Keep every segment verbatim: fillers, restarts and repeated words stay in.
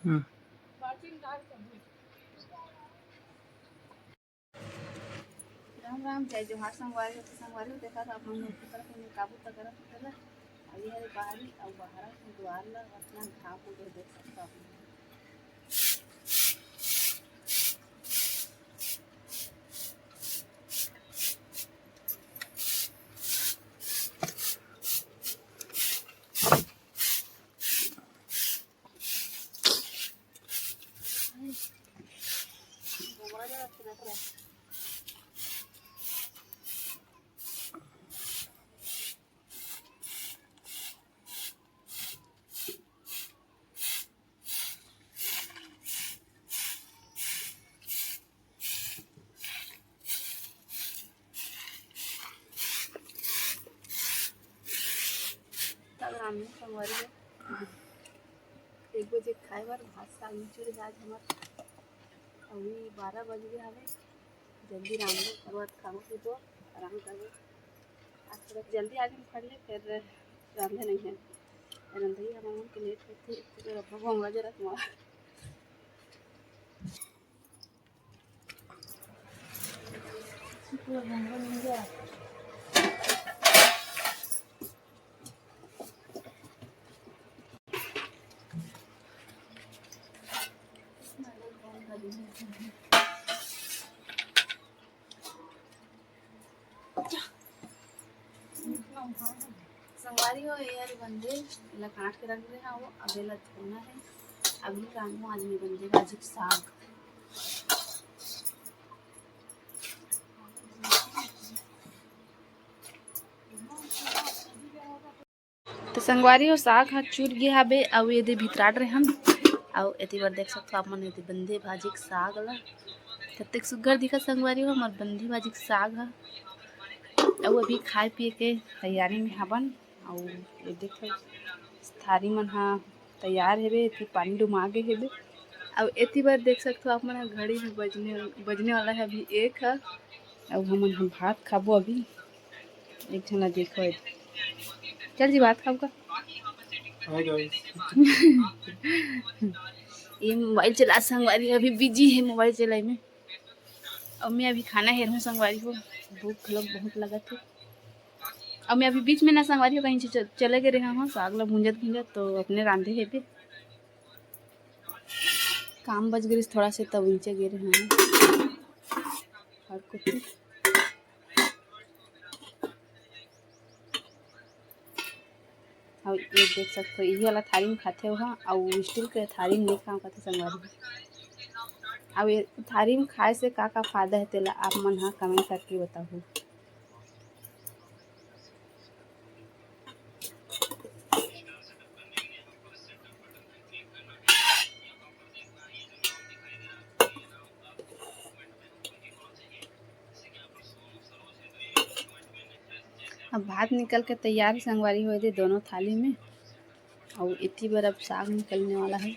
हम्म। राम राम, जय जोहार संगवारी हो। तो संगवारी हो, देखा था अपन लोग की तरफ में काबू तक रख कर, अभी हरे बाहरी और बाहर के द्वार ला अपना घाम को देख सकता हूँ। तब राम ने संगवारी हो, एक बजे खाए बर भात साग मिचुर हे आज हमर। अभी बारह बज गए हवे। जल्दी रांधबो, ओकर बाद खाबो पीबो, आराम करबो। आज थोड़ा जल्दी आगे निकल ले, फिर रांधे नहीं है। रंधई हमन के लेट होथे, तो रब्बा बंगला जरा तुम्हारा। संगवारी हो, ये हर बंदे ला काट के रख दे हव, अब एला धोना है। अभी रांधो आज मैं बंदे भाजी के साग। तो संगवारी हो, साग ह चूर गे हाबे, अउ एदे भितराट रहे हम। अउ एती बर देख सकथो आप मन, एदे बंदे भाजी के साग ला, कतेक सुग्घर दिखत संगवारी हो, हमर बंदे भाजी के साग ह। अउ अभी खाए पिए के तैयारी में हाबन। अउ ये देखो, थारी मन ह तैयार हेबे, एती पानी डुमा गे हेबे। अउ एती बर देख सकथो आप मन ह, घड़ी में बजने, बजने वाला है अभी एक ह। अउ हमन ह भात खाबो अभी। एक झन ला देखो, चल जी, भात खाबो का? Hi guys. ये मोबाइल चला संगवारी, अभी बिजी है मोबाइल चलाई में। अब मैं अभी खाना हेरहूँ संगवारी हो, भूख घलोक बहुत लगत हे। अब मैं अभी बीच में ना संगवारी हो कहीं च-, चले गए रहे हूँ साग ला भूंजत भूंजत, तो अपने रांधे हेबे। काम बच गए थोड़ा से, तब नीचे गए रहे हूँ। और कुछ अउ ये देख सकथो, इही वाला थारी में खाथे ओहा, अउ स्टील के थारी में नइ खाओ कथे संगवारी। अउ ये थारी में खाए से का का फायदा हे, तेला आप मन ह कमेंट करके बताहू। अब भात निकल के तैयार हे संगवारी हो, एदे दोनों थाली में, अउ एती बर अब साग निकलने वाला है।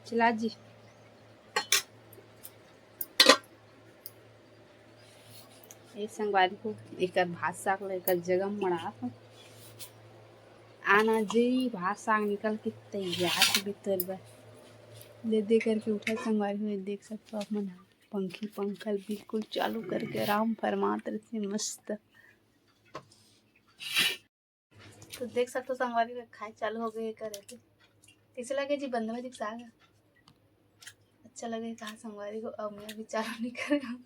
चला जी। ए संगवारी हो, एकर भात साग ल एकर जगह म मड़ात हूँ। आना जी, भात साग निकल के तैयार हे तोर बर। ले दे करके उठा संगवारी हो, देख सकथो आप मन ह। पंखी पंखल बिल्कुल चालू करके आराम फरमात रहिथे मस्त। तो देख सकथो संगवारी हो, खाए चालू हो गए करे थे। कैसे लगे जी बंदवा जी के साग? अच्छा लगे कहा संगवारी हो, अब मैं अभी चालू नहीं करूँ।